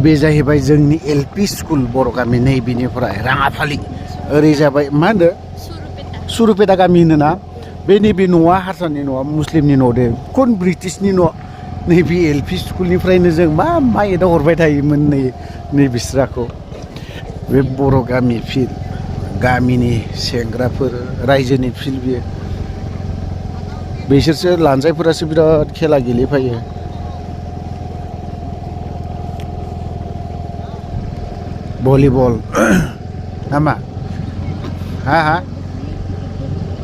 बे जाहैबाय जोंनि एलपि स्कुल बर' गामि नैबेनिफ्राय राङाफालि ओरै जाबाय मा होनो सुरुपेटा गामि होनोना बे नैबे न'आ हारसानि न'आ मुस्लिमनि न' दे खुन ब्रिटिशनि न' नैबे एलपि स्कुलनिफ्रायनो जों मा एदावहरबाय थायोमोन नै बिस्राखौ बे बर' गामि फिल्ड गामिनि सेंग्राफोर रायजोनि फिल्ड बियो बिसोरसो लानजायफोरासो बिराद खेला गेलेफायो भलिबल नामा हा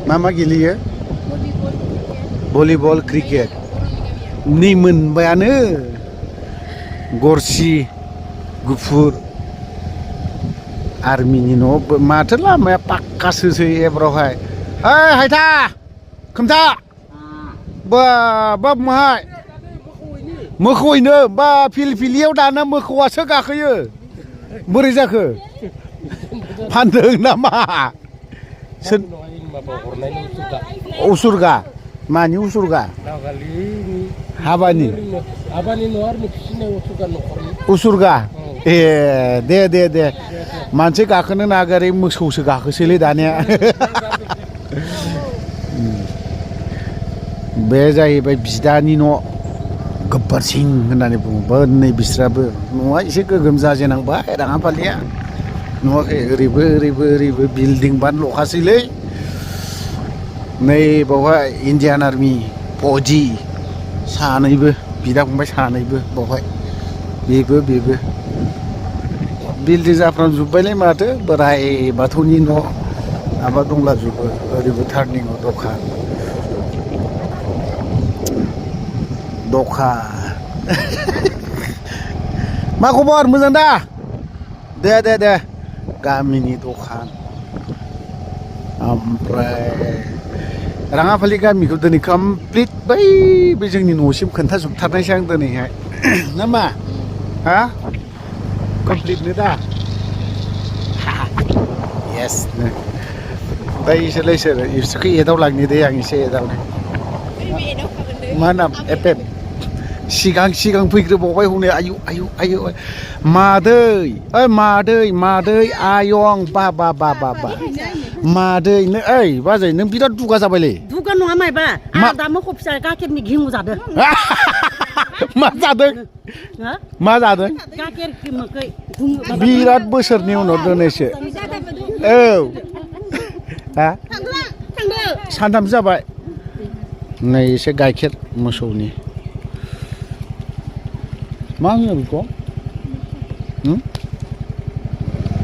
मा गेलेयो भलिबल क्रिकेट नै मोनबायानो गरसि गुफुर आर्मिनि न' माथो लामाया पाक्कासोसै एबारावहाय ओइ हायथा खोमथा बा माहाय मोखौयैनो बा फिलियाव दाना मोखौआसो गाखोयो बोरै जाखो फानदों नामा उसुरगा मानि उसुरगा हाबानि उसुरगा ए दे मानसि गाखोनो नागारै मोसौसो गाखोसैलै दानिया बे जाहैबाय बिदानि न' गब्बार सिं होननानै बुङो नै बिस्राबो न'आ एसे गोगोम जाजेनांबाय राङाफालिया नुवाखै ओरैबो बिल्डिं बानल'खासैलै नै बावहाय इन्डियान आर्मि फौजि सानैबो बिदा फंबाय सानैबो बावहाय बेबो बिल्डिं जाफ्रामजोब्बायलै माथो बोराय बाथौनि न' माबा दंलाजोबो ओरैबो टार्निंआव दखा मा खबर मोजां दा दे गामिनि दखान ओमफ्राय राङाफालि गामिखौ दिनै कमप्लिट बे जोंनि न'सिम खोन्थाजोबथारनायसै आं दिनैहाय नामा हा कमप्लिटनो दा येस ओमफ्राय इसोरखौ एदावलांनि दे आं एसे एदावनो मा नाम एपेम सिगां फैग्रोबावबाय हनै आयु मादै आयं बा मादै नों ओइ बाजै नों बिराद दुगा जाबायलै दुगा नङा मायबा आं दा मोखौ फिसा गाइखेरनि घिउ जादों मा जादों गाइखेर मोखै बिराद बोसोरनि उनाव दोनैसो औ हा सानथाम जाबाय नै एसे गाइखेर मोसौनि मा होनो बेखौ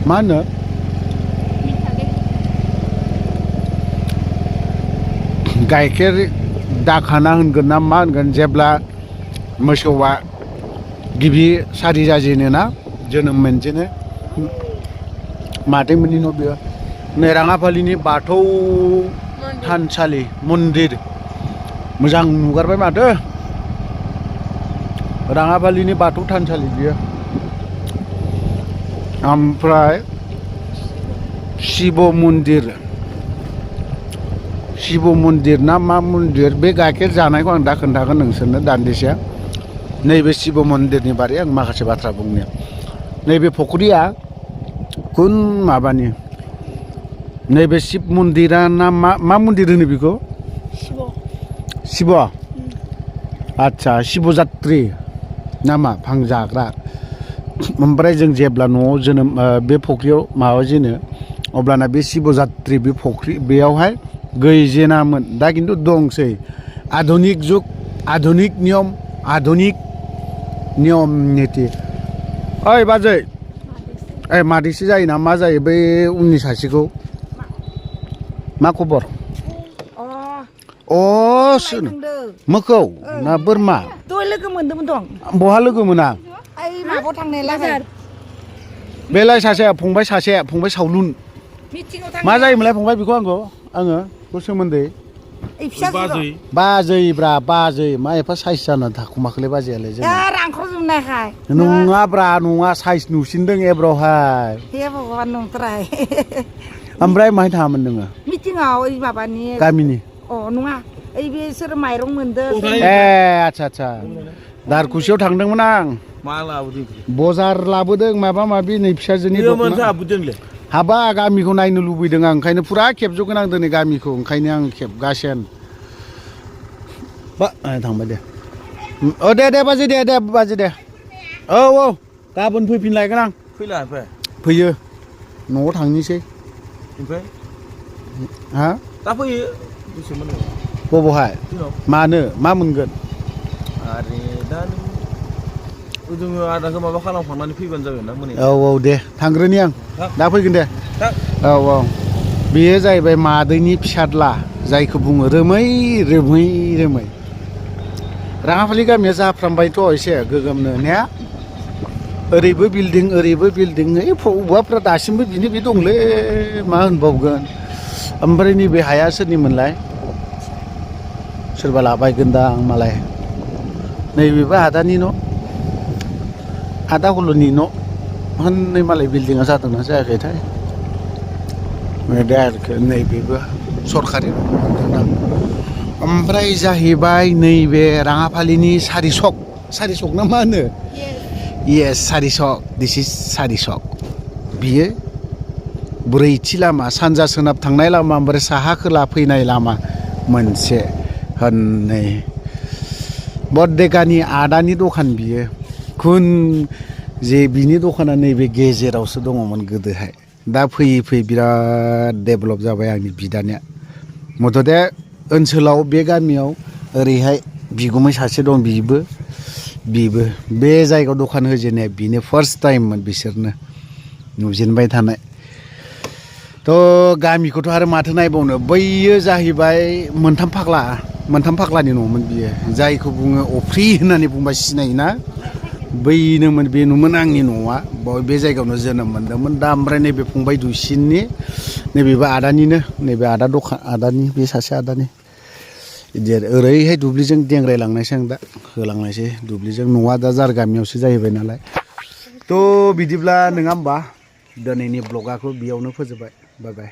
मा होनो गाइखेर दाखाना होनगोन ना मा होनगोन जेब्ला मोसौआ गिबि सारि जाजेनोना जोनोम मोनजेनो मादैमोननि न' बेयो नै राङाफालिनि बाथौ थानसालि मन्दिर मोजां नुगारबाय माथो राङाफालिनि बाथौ थानसालि बियो ओमफ्राय शिब मन्दिर ना मा मन्दिर बे गाइखेर जानायखौ आं दा खोन्थागोन नोंसोरनो दान्दिसे नैबे शिब मन्दिरनि बारै आं माखासे बाथ्रा बुंनो नैबे फख्रिया कुन माबानि नैबे शिब मन्दिरा ना मा मन्दिर होनो बेखौ शिब आच्छा शिबजात्रि नामा भांजाग्रा ओमफ्राय जों जेब्ला न'आव जोनोम बे फख्रियाव माबाजेनो अब्लाना बे शिबजात्रि बे फख्रि बेयावहाय गैजेनामोन दा खिन्थु दंसै आधुनिक जुग आधुनिक नियम निति ओइ बाजै मादैसो जायोना मा जायो बै उननि सासेखौ मा खबर मोखौ ना बोरमा दय लोगो मोन्दोंमोन दं बहा लोगो मोना ओइ माबायाव थांनाय लागार बेलाय फंबाय सावलुन मा जायोमोनलाय फंबाय बेखौ आङो सोमोन्दै बाजै मा एफा साइज जानानै थाखुमाखोलै बाजैयालाय जों रांख्रजोबनायखाय नङा साइज नुसिनदों एब्रावहाय हे भगबान नंथाराय ओमफ्राय माहाय थाङामोन नोङो मिटिंआव ओइ माबानि गामिनि नङा ओइ बिसोर माइरं मोनदों ए आच्छा दारखुसियाव थांदोंमोन आं मा लाबोदों बजार लाबोदों माबा माबि नै फिसाजोनि मोनसे हाबोदोंलै हाबा गामिखौ नायनो लुबैदों आं ओंखायनो फुरा खेबजोबगोन आं दिनै गामिखौ ओंखायनो आं खेबगासिनो बा थांबाय दे दे बाजै दे औ गाबोन फैफिनलायगोन आं फैला फैयो न'आव थांनोसै ओमफ्राय हा दा फैयो बेसेमोन बबेहाय मानो मा मोनगोन आरे दा जोङो आदाखौ माबा खालामखांनानै फैबानो जाबाय ना मोने औ दे थांग्रोनि आं दा फैगोन दे औ बेयो जाहैबाय मादैनि फिसाज्ला जायखौ बुङो रोमै राङापालि गामिया जाफ्रामबायथ' एसे गोगोमनो ने ओरैबो बिल्डिं ओइ बबेबाफ्रा दासिमबो बिनो बे दंलै मा होनबावगोन ओमफ्राय नैबे हाया सोरनिमोनलाय सोरबा लाबायगोनदां मालाय नैबेबो आदानि न' आदा हल'नि न' हनै मालाय बिल्डिङा जादोंना जायाखैथाय नैबेबो सरखारि न' मोनदोंदां ओमफ्राय जाहैबाय नैबे राङापालिनि सारिसक ना मा होनो येस सारिसक दिस इज सारिसक बियो ब्रैथि लामा सानजा सोनाब थांनाय लामा ओमफ्राय साहा खोला फैनाय लामा मोनसे हनै बरडेगानि आदानि दखान बियो जे बिनि दखाना नैबे गेजेरावसो दङमोन गोदोहाय दा फैयै बिराद डेभेलप जाबाय आंनि बिदानिया मथ'थे ओनसोलाव बे गामियाव ओरैहाय बिगुमै सासे दं बिबो बे जायगायाव दखान होजेननाया बिनो फार्स्ट टाइममोन बिसोरनो नुजेनबाय थानाय थ' गामिखौथ' आरो माथो नायबावनो बैयो जाहैबाय मोनथाम फाग्लानि न'मोन बियो जायखौ बुङो अफ्रि होननानै बुंबा सिनायोना बेनोमोन आंनि न'आ बे जायगायावनो जोनोम मोन्दोंमोन दा ओमफ्राय नैबे फंबाय दुइसिननि नैबेबो आदानिनो नैबे आदानि बे सासे आदानि बिदि आरो ओरैहाय दुब्लिजों देंग्रायलांनायसै आं दा होलांनायसै दुब्लिजों न'आ दा जार गामियावसो जाहैबाय नालाय थ' बिदिब्ला नङा होमबा दिनैनि ब्लगाखौ बेयावनो फोजोबबाय बाय बाय